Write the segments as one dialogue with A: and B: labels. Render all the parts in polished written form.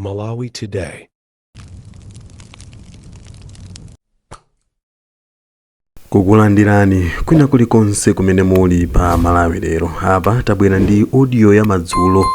A: Malawi Today.
B: Kukulandirani kwina kulikonse kumene muli pa Malawi Lero. Apa tabwera ndi audio ya madzulo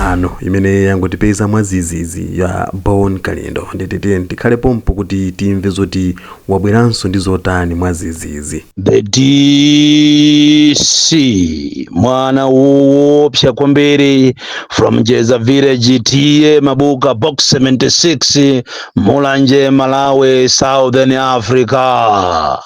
B: ano imene yangotipeza mwadzidzidzi ya Bon Kalindo. Ndiye tikhale pompo kuti timve zoti wabweranso ndi zotani mwadzidzidzi.
C: The DC, mwana woopsa kwambiri from Jeza Village, TA Mabuka, Box 76, Mulanje, Malawi, Southern Africa,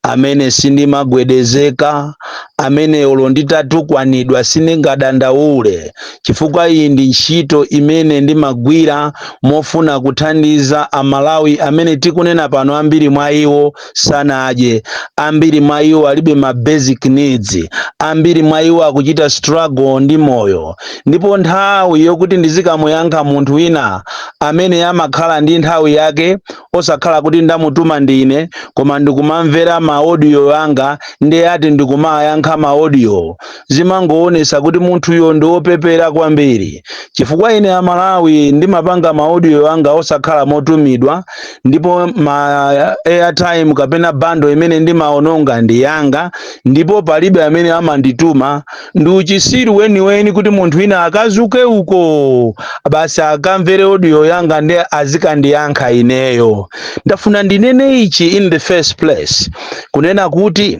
C: amene sindimagwedezeka, amene olo nditatukwanidwa sindingadandaule, chifukwa iyi ndi ntchito imene ndimagwira mofuna kuthandiza Amalawi amene tikunena pano. Ambiri mwa iwo sanadye, ambiri mwa iwo alibe ma basic needs, ambiri mwa iwo akuchita struggle ndi moyo. Ndipo nthawi yokuti ndizikamuyankha munthu wina amene amakhala ndi nthawi yake, osakhala kuti ndamutuma ndine, koma ndikumamvera ma audio anga, ndiye ati ndikumayankha ma audio, zimangoonesa kuti munthuyo ndi wopepera kwambiri, chifukwa ine, Amalawi, ndimapanga ma audio anga osakhala motumidwa, ndipo ma airtime kapena bundle imene ndimaononga ndi yanga, ndipo palibe amene amandituma. Ndi uchisiru weniweni kuti munthu wina akazuke uko basi akamvere audio yanga ndi azikandiyankha ineyo. Ndafuna ndinene ichi in the first place, kunena kuti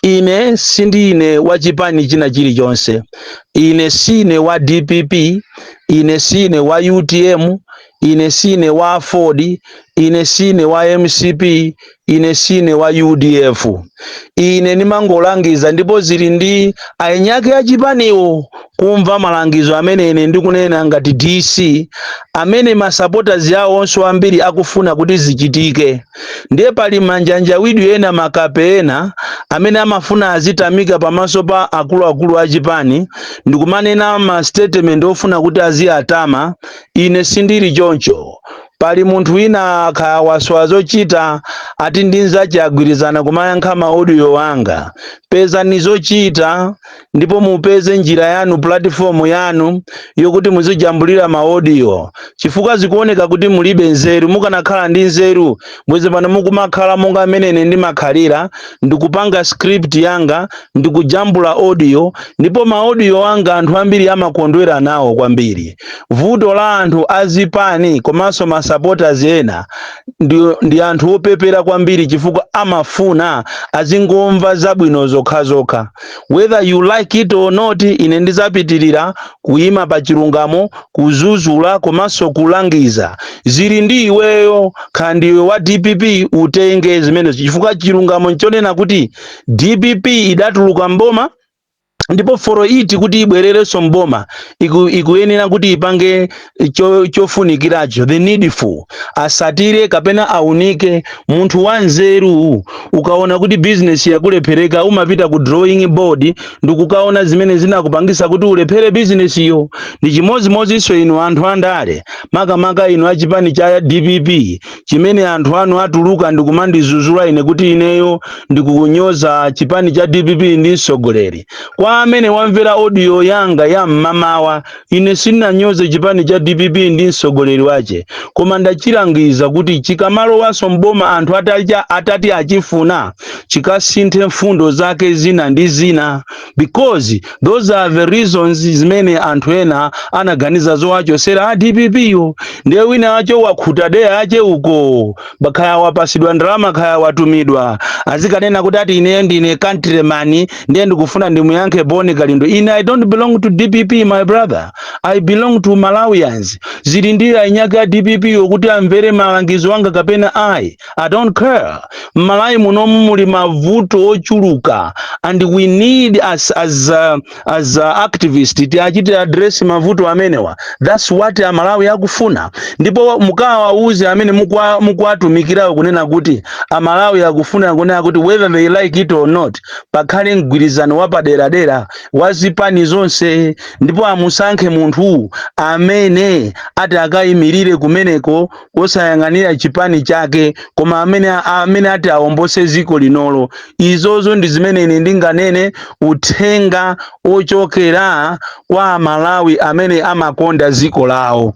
C: ine sindine wa chipani china chilichonse. Ine sine wa DPP, ine sine wa UTM, ine sine wa Ford, ine sine wa MCP, ine sine wa UDF. Ine ndimangolangiza, ndipo zili ndi ainyake achipaniwo kumva malangizo amene ine ndikunena ngati DC, amene ma supporters awo onso ambiri akufuna kuti zichitike. Ndiye pali manjanjawidwe ena, makape ena amene amafuna azitamika pamaso pa akuluakulu achipani ndikumanena ma statement ofuna kuti aziyatama. Ine sindili choncho. Pali munthu wina akawaswa zochita, ati ndi nzache agwirizana kumayankha ma audio anga. Pezani zochita ndipo mupeze njira yanu, platform yanu yokuti muzijambulira ma audio, chifukwa zikuoneka kuti mulibe nzeru. Mukanakhala ndi nzeru, bwezi pano mukumakhala monga amene ine ndimakhalira, ndikupanga script yanga, ndikujambula audio, ndipo ma audio anga anthu ambiri amakondwera nawo kwambiri. Vuto la anthu azipani komanso ma supporters ena ndi anthu opepera kwambiri, chifukwa amafuna azingomva zabwino zokhazokha. Whether you like it or not, ine ndizapitirira kuyima pa chilungamo, kuzuzula komanso kulangiza. Zili ndi iweyo, kaya ndiwe wa DPP, utenge zimenezo, chifukwa chilungamo nchonena kuti DPP idatuluka mboma, ndipo for it kuti ibwererenso mboma ikuyenera kuti ipange chofunikiracho, the needful, asatire kapena aunike. Munthu wanzeru, ukaona kuti business yakulephereka, umapita ku drawing board ndikukaona zimene zinakupangisa kuti ulephere business iyo. Ndi chimodzimodzinso inu anthu andale, makamaka inu achipani cha DPP, chimene anthu anu atuluka ndikumandizuzula ine kuti ineyo ndikunyoza chipani cha DPP ndi mtsogoleri. Kwa amene wamvera audio yanga ya mmamawa, ine sindinanyoze chipani cha DPP ndi mtsogoleri wache, koma ndachilangiza kuti chikamalowanso mboma anthu atati achifuna, chikasinthe mfundo zake zina ndi zina, because those are the reasons zimene anthu ena anaganiza zowachosera a DPP yo. Ndiye wina wacho wakhuta deya ache uko, bakhaya wapasidwa ndalama, khaya watumidwa, azikanena kuti ati ine ndine countryman, ndiye ndikufuna ndimuyankhe Boni Kalindo. Ine I don't belong to DPP, my brother, I belong to Malawians. Zili ndi ainyake a DPP yokuti amvere malangizo anga kapena ayi, I don't care. Mmalawi munomu muli mavuto ochuluka and we need as activist tiachite address mavuto amenewa. That's what Amalawi akufuna. Ndipo mukawauze amene mukuwatumikirawo kunena kuti Amalawi akufuna kunena kuti whether they like it or not, pakhale mgwirizano wapaderadera wa zipani zonse, ndipo amusankhe munthu amene ati akayimirire kumeneko, osayang'anira chipani chake, koma amene ati awombose dziko linolo. Izozo ndi zimene ine ndinganene, uthenga ochokera kwa Amalawi amene amakonda dziko lawo.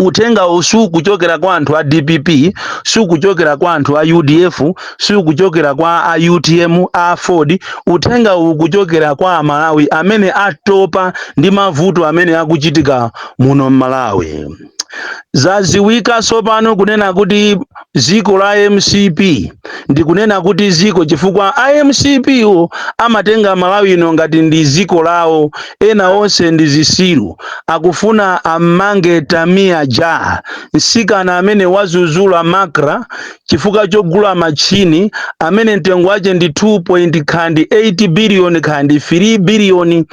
C: Uthenga uwu sukuchokera kwa anthu a DPP, sukuchokera kwa anthu a UDF, sukuchokera kwa a UTM, a Ford. Uthenga uwu kuchokera kwa Amalawi amene atopa ndi mavuto amene akuchitika muno m'Malawi. Zaziwika tsopano kunena kuti ziko la MCP, ndikunena kuti ziko chifukwa a MCP wo amatenga Malawi ino ngati ndi ziko lawo, ena onse ndi zisilu. Akufuna ammange Tamia Ja, msikana amene wazuzula MACRA chifukwa chogula machini amene mtengo wache ndi 2 kandi 8 billion kandi 3 billion,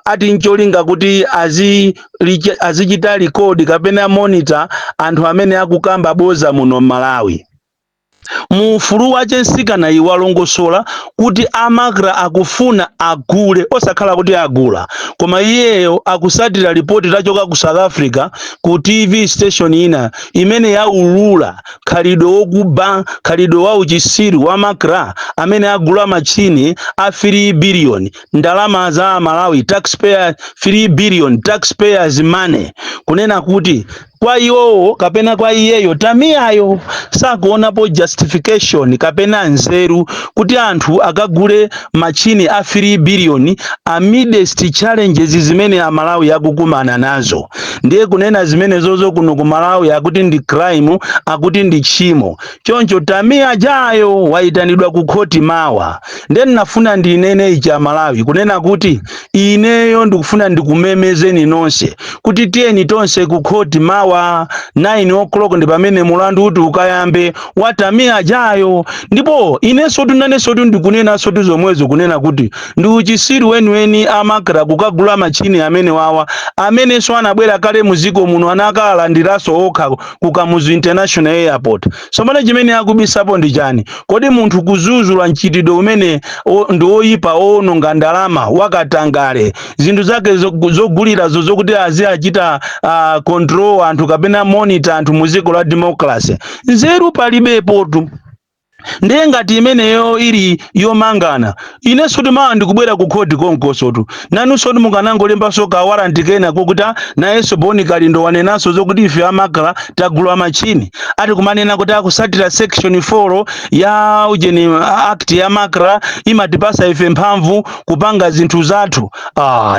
C: ati ncholinga kuti azichita record kapena monitor anthu amene akukamba boza muno m'Malawi. Mu ufulu wache msikana iwo alongosola kuti a MACRA akufuna agule, osakhala kuti agula, koma iyeyo akusatira ripoti lachoka ku South Africa ku TV station ina imene yaulula khalidwe wokuba, khalidwe wa uchisiru wa MACRA amene agula machini a 3 billion, ndalama za Malawi taxpayer, 3 billion taxpayers money. Kunena kuti kwa iwowo kapena kwa iyeyo Tamiyayo sakuonapo justification kapena nzeru kuti anthu akagule machini a 3 billion amidst challenges zimene Amalawi akukumana nazo. Ndiye kunena zimenezozo kuno ku Malawi akuti ndi crime, akuti ndi tchimo. Choncho Tamiya Jayo wayitanidwa ku khoti mawa. Ndiye ndinafuna ndinene ichi, Amalawi, kunena kuti ineyo ndikufuna ndikumemezeni nonse kuti tiyeni tonse ku khoti mawa 9 o'clock, ndi pamene mulandu uti ukayambe wa Tamiya Jayo. Ndipo inenso tunanenso ndikunenanso zomwezo, kunena kuti ndi uchisiru weniweni a MACRA kukagula machini amene wawa, amenenso anabwera kale muziko muno, anakalandiranso okha ku Kamuzu International Airport. Tsopano chimene akubisapo ndi chani? Kodi munthu kuzuzula mchitidwe umene ndi oyipa, owononga ndalama, wakatangale, zinthu zake zogulirazo zokuti aziachita control anthu kapena monitor anthu muziko la democracy, nzeru palibepotu. Ndiye ngati imeneyo ili yomangana, inenso timawa ndikubwera ku khoti konkosotu. Nanunso mukanangolembanso ka warrant kena kokuti nayenso Boni Kalindo wanenanso zokuti ife a MACRA tagula machini, ati kumanena kuti akusatira section 4 ya ujeni act ya MACRA, imatipasa ife mphamvu kupanga zinthu zathu.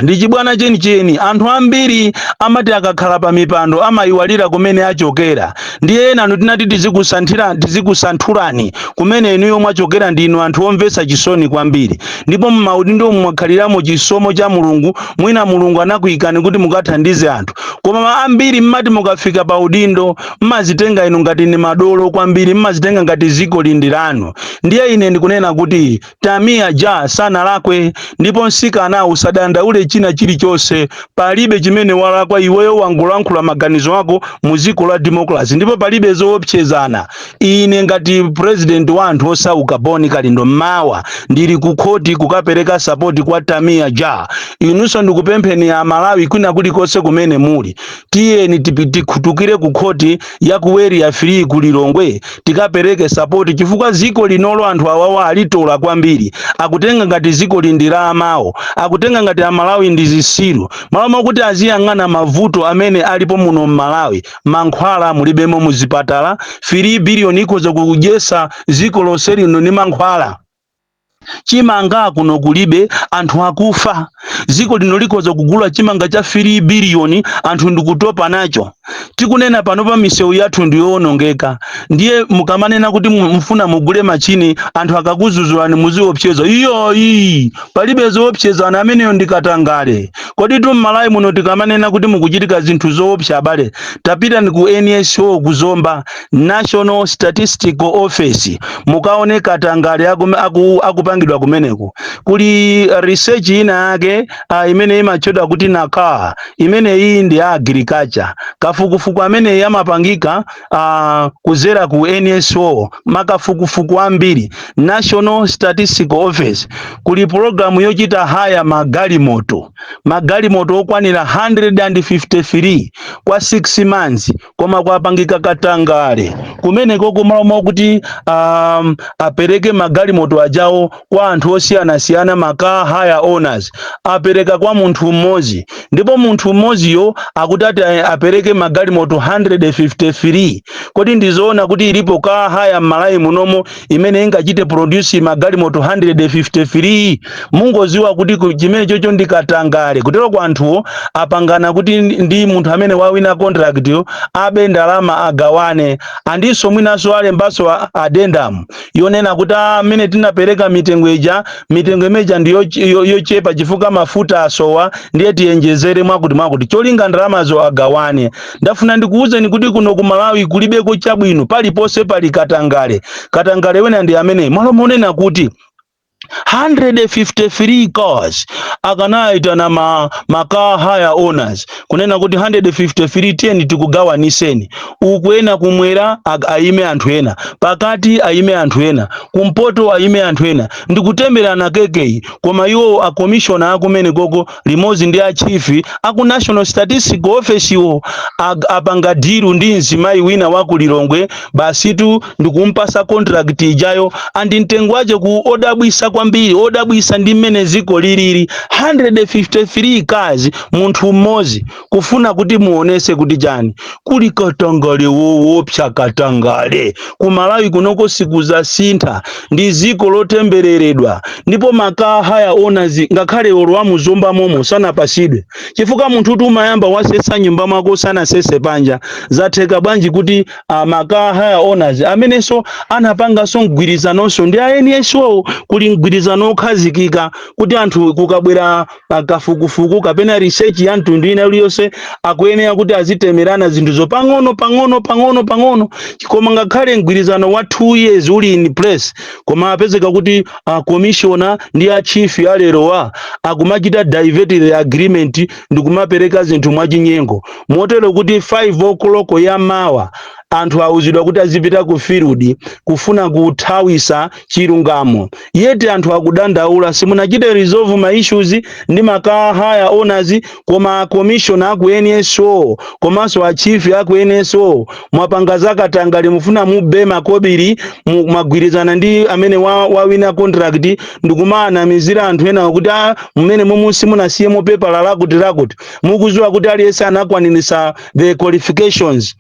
C: Ndi chibwana chenicheni. Anthu ambiri amati akakhala pa mipando amayiwalira kumene achokera. Ndiye enanu tinati tizikusanthira, tizikusanthulani kumene inuyo mwachokera. Ndinu anthu omvetsa chisoni kwambiri, ndipo mmaudindo mwakhaliramo chisomo cha Mulungu. Mwina Mulungu anakuyikani kuti mukathandize anthu, koma ambiri mmati mukafika pa udindo mmazitenga inu ngati ni madolo kwambiri, mmazitenga ngati ziko lindi lanu. Ndiye ine ndikunena kuti Tamiya Ja sanalakwe, ndipo msikana usadandaule china chilichonse, palibe chimene walakwa iweyo. Wangolankhula maganizo ako mu ziko la democracy, ndipo palibe zoopsezana. Ine ngati president wa anthu osauka, Boni Kalindo, mawa ndili ku khoti kukapereka support kwa Tamiya Ja. Inunso ndikupempheni Amalawi kwina kulikonse kumene muli, tiyeni tikhutukire ku khoti ya ku Area 3 ku Lilongwe, tikapereke support, chifukwa ziko linolo anthu awawa alitola kwambiri. Akutenga ngati ziko lindi la amawo, akutenga ngati Amalawi ndi zisilu, malo mokuti aziyang'ana mavuto amene alipo muno m'Malawi. Mankhwala mulibemo muzipatala. 3 billion ikhoza kudyesa ziko lonse lino ndi mankhwala. Chimanga kuno kulibe, anthu akufa. Ziko lino likhoza kugula chimanga cha 3 billion, anthu ndikutopa nacho. Tikunena pano pa misewu yathu ndiyowonongeka. Ndiye mukamanena kuti mufuna mugule machini, anthu akakuzuzulani muziopseza. Iyoyi palibe zoopsezana, ameneyo ndikatangale. Kodi tu m'Malawi muno tikamanena kuti mukuchitika zinthu zoopsa, abale, tapitani ku NSO kuzomba, National Statistical Office, mukaone katangale akupangidwa kumeneko. Kuli research ina yake imene imatchedwa kuti NACAR, imene iyi ndi ya agriculture. Kafukufuku amene amapangika kuzera ku NSO, makafukufuku ambiri, National Statistical Office. Kuli program yochita hire magalimoto, magalimoto okwanira 153 kwa 6 months, koma kwapangika katangale kumeneko. Kumalo kuti apereke magalimoto ajawo. kwa anthu osiyanasiyana, ma car hire owners, apereka kwa munthu mmodzi, ndipo munthu mmodziyo akuti ati apereke magalimoto 153. Kodi ndizoona kuti ilipo car hire m'Malawi munomo imene ingachite produce magalimoto 153? Mungoziwa kuti chimene chocho ndikatangale. Kutero kwa anthuwo apangana kuti ndi munthu amene wawina contract yo abe ndalama agawane, andinso mwinanso alembaso addendum yonena kuti amene tinapereka mitengo ija, mitengo imeja ndi yochepa chifukwa mafuta asowa, ndiye tiyenjezere mwakuti mwakuti, cholinga ndalamazo agawane. Ndafuna ndikuwuzeni kuti kuno ku Malawi kulibeko chabwino, paliponse pali katangale. Katangale wena ndi amene malo monena kuti 153 cars, akanayitana ma car hire owners kunena kuti 153 tiyeni tikugawaniseni uku, ena kumwera ayime anthu ena, pakati ayime anthu ena, kumpoto ayime anthu ena, ndikutemberana kekeyi. Koma iwo a commissioner akumene koko limodzi ndi a chief aku National Statistical Office iwo apanga deal ndi mzimayi wina wa ku Lilongwe, basitu ndikumpasa contract ijayo, andi mtengo wache ku odabwisa kwambiri, odabwisa ndi mmene ziko lilili. 153 cars munthu mmodzi, kufuna kuti muonese kuti chani? Kuli katangale woopsa, katangale ku Malawi kunoko sikuzasintha, ndi ziko lotembereredwa. Ndipo ma car hire owners ngakhale olo amuzomba momo sanapasidwe, chifukwa munthu kuti umayamba wasesa nyumba mwako sanasese panja. Zatheka bwanji kuti ma car hire owners amenenso anapanganso mgwirizanonso ndi a NSO, kuli mgwirizano okhazikika kuti anthu kukabwera kafukufuku kapena research ya mtundu ina iliyonse akuyenera kuti azitemerana zinthuzo pang'ono pang'ono pang'ono pang'ono? Koma ngakhale mgwirizano wa 2 years uli in place, koma apezeka kuti commissioner ndi a chief alerowa akumachita divert the agreement ndikumapereka zinthu mwachinyengo, motero kuti 5 o'clock ya mawa anthu awuzidwa kuti azipita ku field kufuna kuthawisa chilungamo, yet anthu akudandaula simunachite resolve ma issues ndi ma car hire owners. Koma commissioner aku NSO komanso a chief aku NSO mwapanga zakatangale, mufuna mube makobiri, mwagwirizana ndi amene wawina contract ndikumaanamizira anthu ena kuti mmene momwe simunasiyemo pepala lakuti lakuti. Mukuziwa kuti aliyense anakwanirisa the qualifications,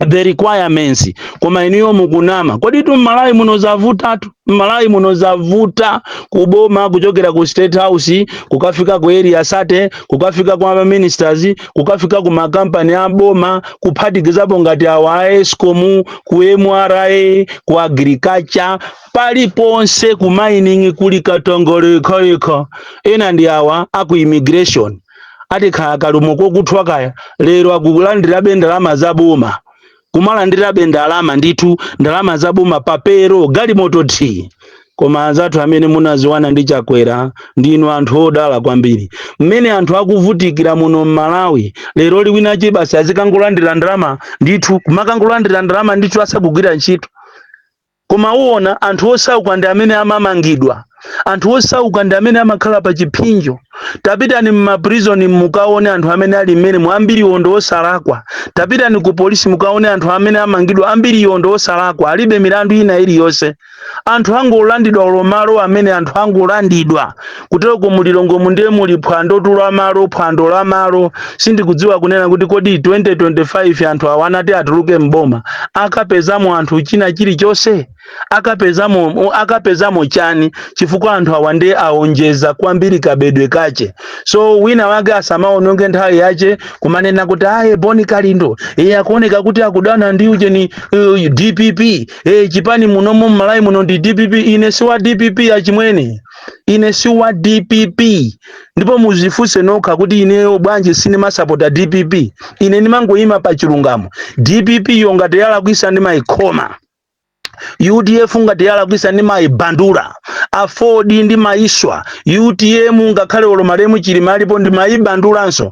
C: the requirements, koma iniyo mukunama. Kodi tu Mmalawi muno zavutatu, Mmalawi muno zavuta. Kuboma, kuchokera ku State House kukafika ku Area 30, kukafika kwa ministers, kukafika ku makampani aboma, kuphatikizapo ngati awa a ESCOM, ku MRA, ku agriculture, paliponse, ku mining, kuli katangale yekha. Ena ndi awa aku immigration, atikhala kalumo kokuthwa kaya lero akulandirabe ndalama zaboma, kumalandirabe ndalama ndithu, ndalama zaboma papero galimoto t. Koma anzathu amene munaziwana ndi Chakwera, ndinu anthu odala kwambiri. Mmene anthu akuvutikira muno m'Malawi lero, liwinache basi azikangolandira ndalama ndithu, kumakangolandira ndalama ndithu asakugwira ntchito. Koma uwona anthu osauka ndi amene amamangidwa, anthu osauka ndi amene amakhala pa chipsinjo. Tapitani mma prison mukaone anthu amene ali mmene, ambiriwo ndi osalakwa. Tapitani ku polisi mukaone anthu amene amangidwa, ambiriwo ndi osalakwa, alibe milandu ina iliyonse. Anthu angolandidwa ulo malo amene anthu angolandidwa kutereko mulilongomu, ndiye muli phwando tu la malo, phwando la malo. Sindikudziwa kunena kuti kodi 2025 anthu awa anati atuluke mboma akapezamo anthu china chilichonse, akapezamo chani? Chifukwa anthu awa ndiye aonjeza kwambiri kabedwe kache. So wina wake asamaononge nthawi yache kumanena kuti aye, Boni Kalindo iye akuoneka kuti akudana ndi ujeni DPP, chipani munomo Mmalawi muno ndi DPP. Ine si wa DPP achimwene, ine si wa DPP, ndipo muzifunse nokha kuti ineyo bwanji sindimasapota DPP. Ine ndimangoyima pa chilungamo. DPP yo ngati yalakwisa ndimayikhoma, UDF ngati yalakwisa ndimayibandula, AFORD ndimayiswa, UTM ngakhale olo malemu Chilima alipo ndimayibandulanso.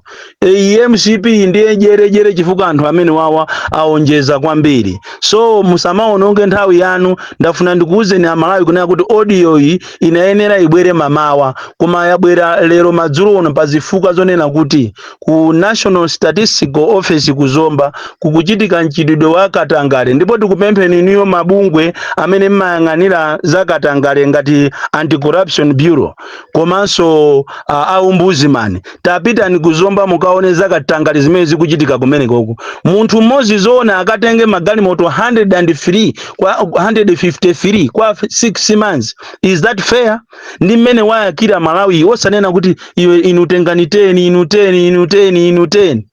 C: MCP ndiye jerejere, chifukwa anthu amene wawa aonjeza kwambiri. So musamaononge nthawi yanu. Ndafuna ndikuwuzeni Amalawi kunena kuti audio iyi inayenera ibwere mamawa, koma yabwera lero madzulo uno pa zifukwa zonena kuti ku National Statistical Office kuzomba kukuchitika mchitidwe wa katangale. Ndipo tikupempheni inuyo mabungwe amene mmayang'anira za katangale ngati ngati Anti-Corruption Bureau komanso Ombudsman, tapitani kuzomba mukaone zakatangale zimene zikuchitika kumenekoko. Munthu mmodzi zoona akatenge magalimoto 103 kwa 153 kwa 6 months? Is that fair? Ndi mmene wayakira Malawi, osanena kuti iwe, inu tengani 10, inu 10, inu 10, inu 10.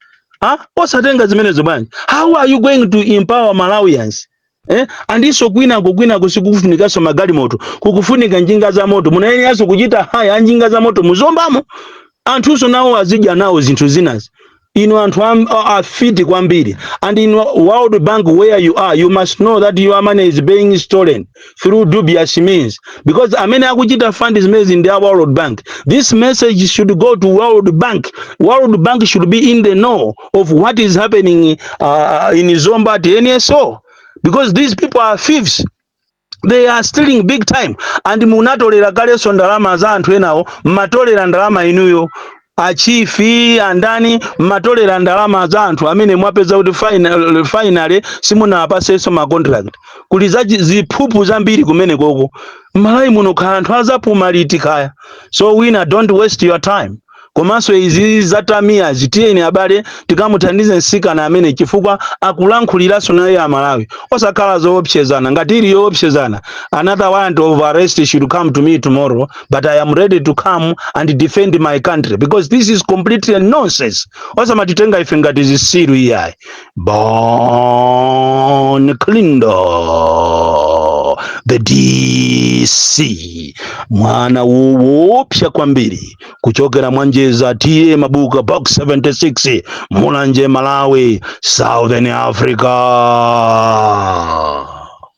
C: Ah, osatenga zimenezo bwanji? How are you going to empower Malawians? Eh? Andiso kwinako kwinako sikufunikanso magalimoto, kukufunika njinga za moto. Munayeneranso kuchita hire njinga za moto muzombamo, anthunso nawo azidya nawo zinthu zinazi. Inu anthu afiti kwambiri. And in World Bank, where you are, you must know that your money is being stolen through dubious means, because amene akuchita fund zimezi ndi a World Bank. This message should go to World Bank. World Bank should be in the know of what is happening in Zomba at NSO, because these people are thieves. They are stealing big time. And munatolera kalenso ndalama za anthu enawo, mmatolera ndalama inuyo achifi andani, mmatolera ndalama za anthu amene mwapeza kuti finally simunapasenso ma contract. Kuli za ziphuphu zambiri kumene koko. Malawi muno khala anthu azapuma liti kaya? So wina, don't waste your time. Komanso izi zatamiya, zitiyeni abale, tikamuthandize msikana amene, chifukwa akulankhuliranso naye Amalawi, osakhala zoopsezana. Ngati ili yoopsezana, another warrant of arrest should come to me tomorrow, but I am ready to come and defend my country, because this is completely nonsense. Osamatitenga ife ngati zisilu iyayi. Bon Kalindo, the DC, mwana woopsa kwambiri kuchokera Mwanjeza, T/A Mabuka, Box 76, Mulanje, Malawi, Southern Africa.